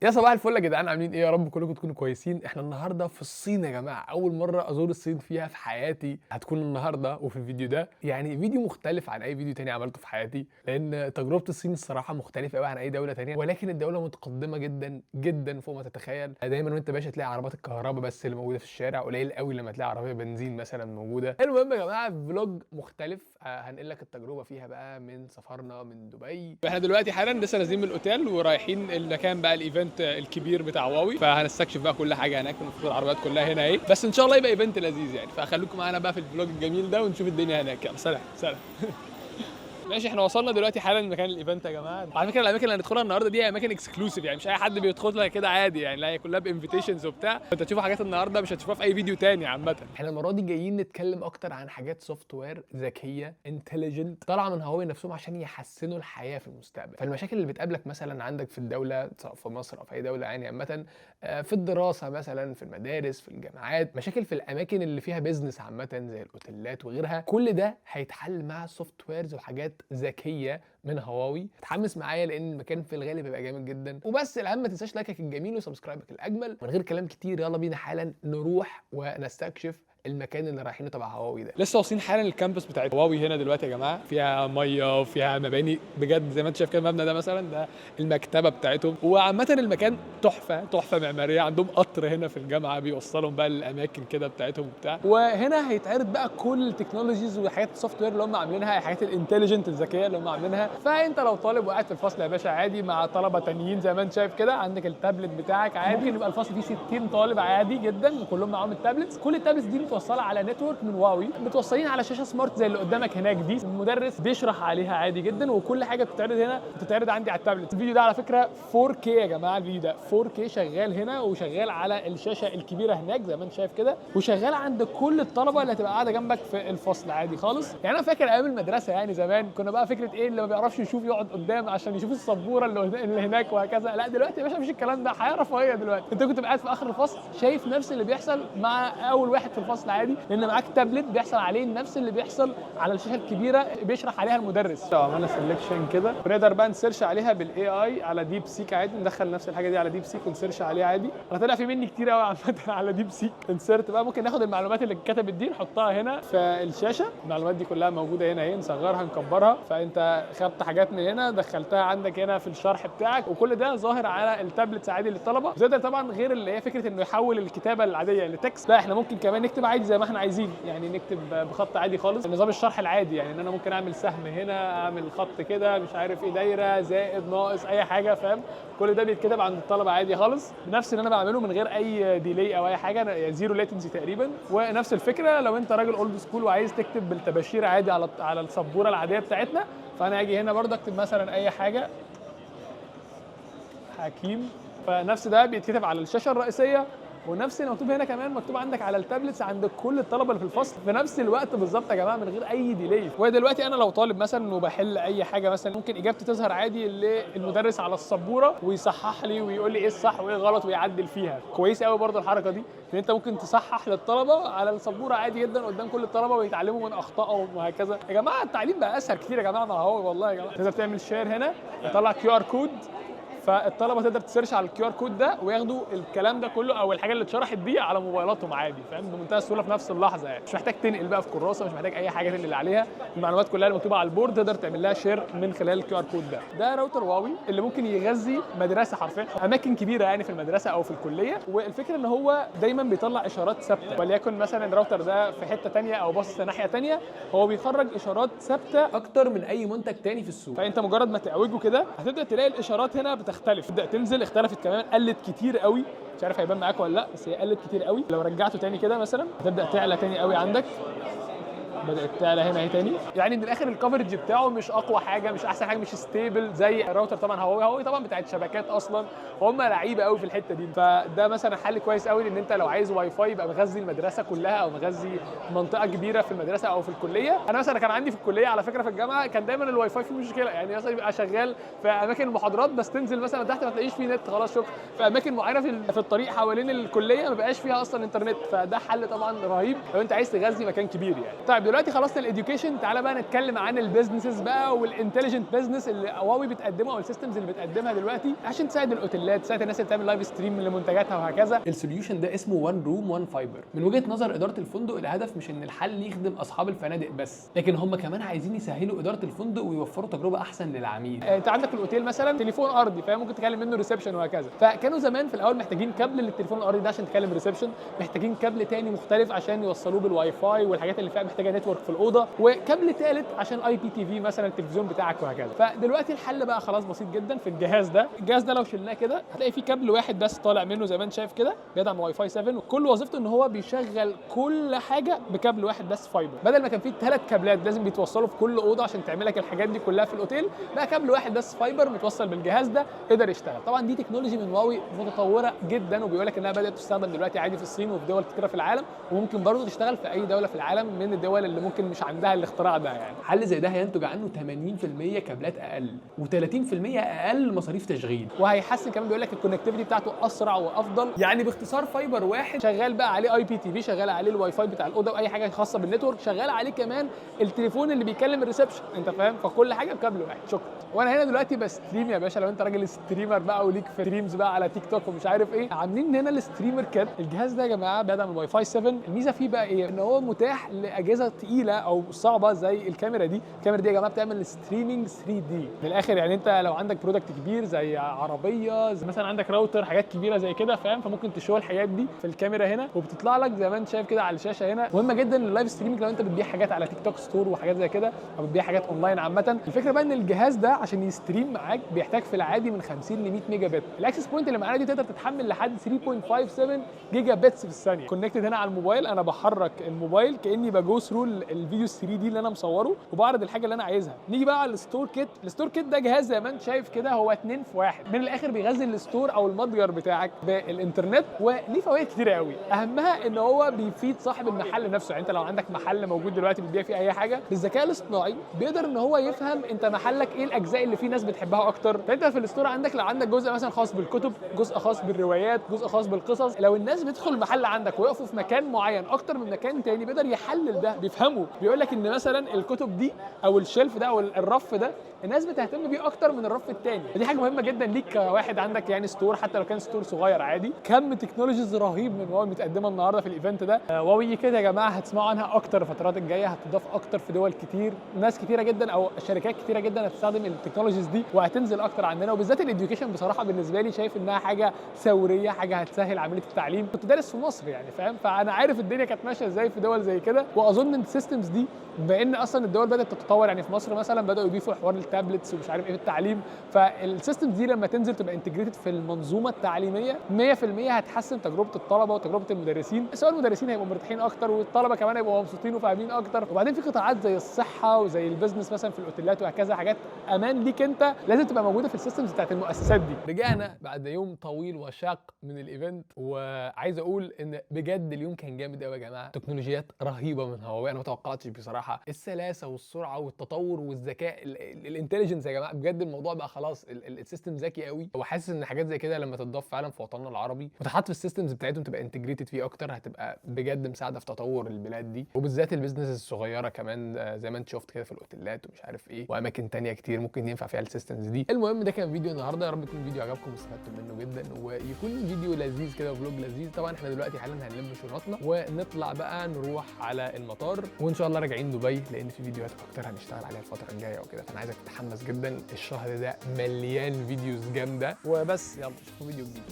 يا صباح الفل يا جدعان، عاملين ايه؟ يا رب كلكم تكونوا كويسين. احنا النهارده في الصين يا جماعه، اول مرة ازور الصين فيها في حياتي هتكون النهارده. وفي الفيديو ده يعني فيديو مختلف عن اي فيديو تاني عملته في حياتي، لان تجربه الصين الصراحة مختلفة قوي عن اي دولة تانية، ولكن الدولة متقدمة جدا جدا فوق ما تتخيل. دايما وانت ماشي تلاقي عربيات الكهرباء بس اللي موجودة في الشارع، قليل قوي لما تلاقي عربية بنزين مثلا موجوده. المهم يا جماعة vlog مختلف، هنقل لك التجربة فيها بقى من سفرنا من دبي. احنا دلوقتي حالا لسه نازلين من الاوتيل ورايحين المكان بقى، ال event الكبير بتاع هواوي، فهنستكشف بقى كل حاجة هناك. المفروض العربيات كلها هنا اهي، بس ان شاء الله يبقى event لذيذ يعني، فخليكم معانا بقى في ال vlog الجميل ده ونشوف الدنيا هناك. يلا سلام سلام. ماشي، احنا وصلنا دلوقتي حالا مكان ال event يا جماعه. على فكرة الاماكن اللي هندخلها النهارده دي اماكن exclusive، يعني مش اي حد بيدخلها كده عادي يعني، لا هي كلها ب invitations وبتاع. انت تشوفوا حاجات النهارده مش هتشوفوها في اي فيديو تاني. عامة احنا المرة دي جايين نتكلم اكتر عن حاجات software ذكية intelligent طالعه من هواوي نفسهم عشان يحسنوا الحياة في المستقبل. فالمشاكل اللي بتقابلك مثلا عندك في الدوله، سواء في مصر او في اي دولة يعني عامه، في الدراسة مثلا، في المدارس، في الجامعات، مشاكل في الاماكن اللي فيها business عامة زي الاوتيلات وغيرها، كل ده هيتحل مع softwares وحاجات ذكية من هواوي. اتحمس معايا لان المكان في الغالب هيبقى جامد جدا. وبس الاهم ما تنساش like ك الجميل و subscribe ك الاجمل. من غير كلام كتير يلا بينا حالا نروح ونستكشف المكان اللي رايحينه تبع هواوي ده. لسه واصلين حالا ال campus بتاع هواوي هنا دلوقتي يا جماعه، فيها مية وفيها مباني بجد زي ما انت شايف كده. المبنى ده مثلا ده المكتبة بتاعتهم، وعامة المكان تحفة تحفة معماريه. عندهم قطر هنا في الجامعة بيوصلهم بقى للاماكن كده بتاعتهم وبتاع. وهنا هيتعرض بقى كل ال technologies وحاجات ال software اللي هم عاملينها، الحاجات ال intelligent الذكية اللي هم عاملينها. فانت لو طالب وقاعد في الفصل يا باشا عادي مع طلبه تانيين زي ما انت شايف كده، عندك التابلت بتاعك عادي، ممكن يبقى الفصل فيه 60 طالب عادي جدا وكلهم معاهم ال tablets. كل ال tablets دي متوصله على network من هواوي، متوصلين على شاشة smart زي اللي قدامك هناك دي، المدرس بيشرح عليها عادي جدا، وكل حاجة بتتعرض هنا بتتعرض عندي على التابلت. الفيديو ده على فكرة 4K يا جماعه، الفيديو ده 4K شغال هنا وشغال على الشاشة الكبيرة هناك زي ما انت شايف كده، وشغال عند كل الطلبة اللي هتبقى قاعدة جنبك في الفصل عادي خالص. يعني انا فاكر ايام المدرسة يعني زمان كنا بقى فكرة ايه اللي ما بيعرفش يشوف يقعد قدام عشان يشوف السبوره اللي هناك وهكذا. لا دلوقتي يا باشا مفيش الكلام ده، حياة رفاهية دلوقتي. انت كنت قاعد في اخر الفصل شايف نفس اللي بيحصل مع اول واحد في الفصل عادي، لان معاك تابلت بيحصل عليه نفس اللي بيحصل على الشاشة الكبيرة بيشرح عليها المدرس. لو عملنا selection كده ونقدر بقى ن search عليها بال AI على DeepSeek عادي، ندخل نفس الحاجة دي على DeepSeek ون search عليها عادي. انا طلع في مني كتير قوي عامة على DeepSeek. insert بقى، ممكن ناخد المعلومات اللي اتكتبت دي نحطها هنا في الشاشه. المعلومات دي كلها موجودة هنا اهي، نصغرها نكبرها. فانت خدت حاجات من هنا دخلتها عندك هنا في الشرح بتاعك، وكل ده ظاهر على ال tablets عادي للطلبه. تقدر طبعا غير اللي هي فكرة انه يحول الكتابة العادية ل text، لا احنا ممكن كمان نكتب عادي زي ما احنا عايزين، يعني نكتب بخط عادي خالص، نظام الشرح العادي، يعني ان انا ممكن اعمل سهم هنا، اعمل خط كده، مش عارف ايه، دايرة زائد ناقص اي حاجه، فاهم؟ كل ده بيتكتب عند الطلبة عادي خالص، بنفس اللي انا بعمله من غير اي delay او اي حاجه، يعني zero latency تقريبا. ونفس الفكرة لو انت راجل old school وعايز تكتب بالطباشير عادي على السبوره العادية بتاعتنا، فانا اجي هنا برضه اكتب مثلا اي حاجة حكيم، فنفس ده بيتكتب على الشاشة الرئيسيه، ونفس اللي مكتوب هنا كمان مكتوب عندك على ال tablets عند كل الطلبة اللي في الفصل في نفس الوقت بالظبط يا جماعة من غير اي delay. ودلوقتي انا لو طالب مثلا وبحل اي حاجة مثلا، ممكن اجابتي تظهر عادي للمدرس على السبوره ويصحح لي ويقول لي ايه الصح وايه الغلط ويعدل فيها. كويس قوي برضه الحركة دي، ان انت ممكن تصحح للطلبة على السبوره عادي جدا قدام كل الطلبة ويتعلموا من اخطائهم وهكذا. يا جماعة التعليم بقى اسهل كتير يا جماعة مع هواوي والله يا جماعه. تقدر تعمل share هنا يطلع QR code، فالطلبه تقدر ت search على ال QR code ده وياخدوا الكلام ده كله او الحاجة اللي اتشرحت دي على موبايلاتهم عادي، فاهم؟ بمنتهى السهولة في نفس اللحظه، يعني مش محتاج تنقل بقى في كراسه، مش محتاج اي حاجة تنقل عليها، المعلومات كلها اللي مكتوبة على ال board تقدر تعمل لها share من خلال ال QR code ده. ده راوتر هواوي اللي ممكن يغذي مدرسه حرفيا، اماكن كبيرة يعني في المدرسة او في الكليه. والفكرة ان هو دايما بيطلع اشارات ثابته، وليكن مثلا الراوتر ده في حتة ثانية او باصص ناحية ثانية، هو بيخرج اشارات ثابتة اكتر من اي منتج تاني في السوق. فانت مجرد ما تعوجه كده هتبدا تلاقي الاشارات هنا بتختلف، تبدا تنزل، اختلفت كمان، قلت كتير قوي، مش عارف هيبان معاك ولا لا، بس هي قلت كتير قوي. لو رجعته تاني كده مثلا هتبدا تعلى تاني قوي، عندك بدات تعلى هنا اهي تاني. يعني من الاخر ال coverage بتاعه مش اقوى حاجه، مش احسن حاجه، مش stable زي الراوتر طبعا هواوي. هواوي طبعا بتاعت شبكات اصلا، هم لعيبة قوي في الحتة دي. فده مثلا حل كويس قوي ان انت لو عايز واي فاي يبقى مغذي المدرسة كلها او مغذي منطقة كبيرة في المدرسة او في الكليه. انا مثلا كان عندي في الكلية على فكرة في الجامعة كان دايما الواي فاي فيه مشكله، يعني مثلا يبقى شغال في اماكن المحاضرات بس تنزل مثلا تحت ما تلاقيش فيه نت، خلاص شكرا. في اماكن معينة في الطريق حوالين الكلية ما بقاش فيها اصلا انترنت. فده حل طبعا رهيب لو انت عايز تغذي مكان كبير يعني. طيب دلوقتي دلوقتي خلصنا ال education، تعالى بقى نتكلم عن ال businesses بقى وال intelligent business اللي هواوي بتقدمه او ال systems اللي بتقدمها دلوقتي عشان تساعد الاوتيلات، تساعد الناس اللي بتعمل live stream لمنتجاتها وهكذا. ال solution ده اسمه 1 room 1 fiber. من وجهه نظر ادارة الفندق، الهدف مش ان الحل يخدم اصحاب الفنادق بس، لكن هم كمان عايزين يسهلوا ادارة الفندق ويوفروا تجربه احسن للعميل. انت عندك في الاوتيل مثلا تليفون ارضي، فاهم؟ ممكن تكلم منه reception وهكذا. فكانوا زمان في الاول محتاجين كابل للتليفون الارضي ده عشان تكلم reception، محتاجين كابل تاني مختلف عشان يوصلوه بالواي فاي والحاجات اللي فيها محتاجه network في الاوضه، وكابل ثالث عشان IPTV مثلا التلفزيون بتاعك وهكذا. فدلوقتي الحل بقى خلاص بسيط جدا في الجهاز ده. الجهاز ده لو شلناه كده هتلاقي فيه كابل واحد بس طالع منه زي ما انت شايف كده، بيدعم واي فاي 7، وكل وظيفته ان هو بيشغل كل حاجة بكابل واحد بس fiber. بدل ما كان فيه 3 كابلات لازم بيتوصلوا في كل اوضة عشان تعمل لك الحاجات دي كلها في الاوتيل، بقى كابل واحد بس fiber متوصل بالجهاز ده يقدر يشتغل. طبعا دي technology من هواوي متطورة جدا، وبيقول لك انها بدات تستخدم دلوقتي عادي في الصين وفي دول كتيرة في العالم، وممكن برضه تشتغل في اي دولة في العالم من الدول اللي ممكن مش عندها الاختراع ده. يعني حل زي ده هينتج عنه 80% كابلات اقل و30% اقل مصاريف تشغيل، وهيحسن كمان بيقول لك ال connectivity بتاعته اسرع وافضل. يعني باختصار fiber واحد شغال بقى عليه IPTV، شغال عليه الواي فاي بتاع الاوضة واي حاجة خاصة بال network، شغال عليه كمان التليفون اللي بيكلم ال reception، انت فاهم؟ فكل حاجة بكابل واحد. شكرا. وانا هنا دلوقتي ب stream يا باشا، لو انت راجل streamer بقى وليك في streams بقى على تيك توك ومش عارف ايه، عاملين هنا ال streamer kit. الجهاز ده يا جماعة بيدعم الواي فاي 7. الميزة فيه بقى ايه؟ ان هو متاح لاجهزة تقيلة او صعبة زي الكاميرا دي. الكاميرا دي يا جماعة بتعمل streaming 3D. من الاخر يعني انت لو عندك product كبير زي عربيه، زي مثلا عندك راوتر، حاجات كبيرة زي كده، فاهم؟ فممكن ت show الحاجات دي في الكاميرا هنا وبتطلع لك زي ما انت شايف كده على الشاشة هنا. مهمة جدا لل live streaming لو انت بتبيع حاجات على تيك توك store وحاجات زي كده، او بتبيع حاجات اونلاين عامة. الفكرة بقى ان الجهاز ده عشان ي stream معاك بيحتاج في العادي من 50 ل 100 ميجا بت. ال access point اللي معانا دي تقدر تتحمل لحد 3.57 giga bits في الثانية. connected هنا على الموبايل، انا بحرك الموبايل كاني ب go through الفيديو 3D اللي انا مصوره وبعرض الحاجة اللي انا عايزها. نيجي بقى على ال store kit. ال store kit ده جهاز زي ما انت شايف كده هو 2 في 1. من الاخر بيغذي ال store او المتجر بتاعك بالانترنت، وليه فوائد كتير قوي. اهمها ان هو بيفيد صاحب المحل نفسه. يعني انت لو عندك محل موجود دلوقتي بتبيع فيه اي حاجة، بالذكاء الاصطناعي بيقدر ان هو يفهم انت محلك ايه الاجزاء اللي فيه ناس بتحبها اكتر. فانت في ال store عندك لو عندك جزء مثلا خاص بالكتب، جزء خاص بالروايات، جزء خاص بالقصص، لو الناس بتدخل المحل عندك ويقفوا في مكان معين اكتر من مكان تاني بيقدر يحلل ده، بيفهمه، بيقول لك ان مثلا الكتب دي او ال shelf ده او الرف ده الناس بتهتم بيه اكتر من الرف التاني. دي حاجة مهمة جدا ليك كواحد عندك يعني store، حتى لو كان store صغير عادي. كم technologies رهيب من هواوي متقدمة النهارده في ال event ده. هواوي كده يا جماعة هتسمعوا عنها اكتر الفترات الجاية، هتضاف اكتر في دول كتير، ناس كتيرة جدا او شركات كتيرة جدا هتستخدم ال technologies دي وهتنزل اكتر عندنا، وبالذات ال education. بصراحة بالنسبة لي شايف انها حاجة ثوريه، حاجة هتسهل عملية التعليم. كنت دارس في مصر يعني فاهم، فانا عارف الدنيا كانت ماشية ازاي في دول زي كده. واظن ان ال systems دي بان اصلا الدول بدات تتطور، يعني في مصر مثلا بداوا يضيفوا حوار ال tablets ومش عارف ايه في التعليم. فال systems دي لما تنزل تبقى integrated في المنظومة التعليمية 100% هتحسن تجربه الطلبة وتجربه المدرسين، سواء المدرسين هيبقوا مرتاحين اكتر والطلبة كمان هيبقوا مبسوطين وفاهمين اكتر. وبعدين في قطاعات زي الصحة وزي ال business مثلا في الاوتيلات وهكذا، حاجات امان ليك انت لازم تبقى موجودة في ال systems بتاعت المؤسسات دي. رجعنا بعد يوم طويل وشاق من ال event، وعايز اقول ان بجد اليوم كان جامد قوي يا جماعة. تكنولوجيات رهيبة من هواوي، انا ما توقعتش بصراحة السلاسة والسرعة والتطور والذكاء ال intelligence يا جماعة. بجد الموضوع بقى خلاص ال system ذكي قوي، وحاسس ان حاجات زي كده لما تتضاف فعلا في وطننا العربي وتتحط في ال systems بتاعتهم تبقى integrated فيه اكتر، هتبقى بجد مساعدة في تطور البلاد دي، وبالذات ال business الصغيرة كمان، زي ما انت شفت كده في الاوتيلات ومش عارف ايه واماكن تانية كتير ممكن ينفع فيها ال systems دي. المهم ده كان فيديو النهارده، يا رب يكون الفيديو عجبكم واستفدتم منه جدا، ويكون فيديو لذيذ كده و vlog لذيذ. طبعا احنا دلوقتي حالا هنلم شنطنا ونطلع بقى نروح على المطار، وان شاء الله راجعين دبي لان في فيديوهات اكتر هنشتغل عليها الفترة الجاية وكده. فانا عايزك تتحمس جدا، الشهر ده مليان videos جامدة. وبس يلا اشوفكم فيديو جديد.